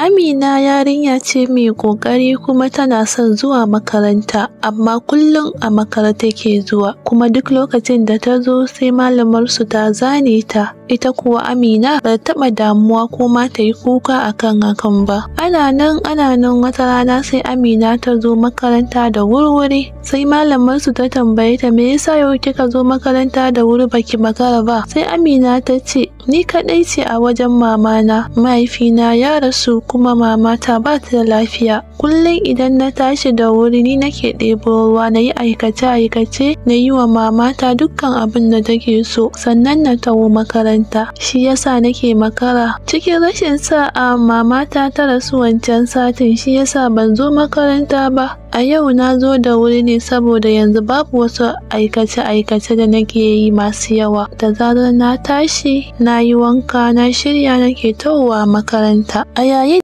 Amina yarinya ce mai ƙoƙari kuma tana son zuwa makaranta, amma kullum a makare take zuwa, kuma duk lokacin da ta zo sai malamarsu ta zane ta. Ita kuwa Amina ba ta taɓa damuwa ko ma ta yi kuka akan hakan ba. Ana nan ana nan wata rana sai Amina ta zo makaranta da wurwuri, sai malamarsu ta tambaye ta, "Me yasa yau kika zo makaranta da wuri, baki makara ba?" Sai Amina ta ce, "Ni kaɗai ce a wajen mamana, mahaifina ya rasu kuma mamata ba ta da lafiya. Kullum idan na tashi da wuri, ni nake ɗebo ruwa, na yi aikace-aikace, na yi wa mamata dukkan abin da take so, sannan na taho makaranta. Shi yasa nake makara. Cikin rashin sa'a mamata ta rasu wancan satin, shi yasa ban zo makaranta ba. A yau na zo da wuri ne saboda yanzu babu wasu aikace-aikace da nake yi masu yawa. Da zarar na tashi, na yi wanka, na shirya, nake tahowa makaranta." A yayin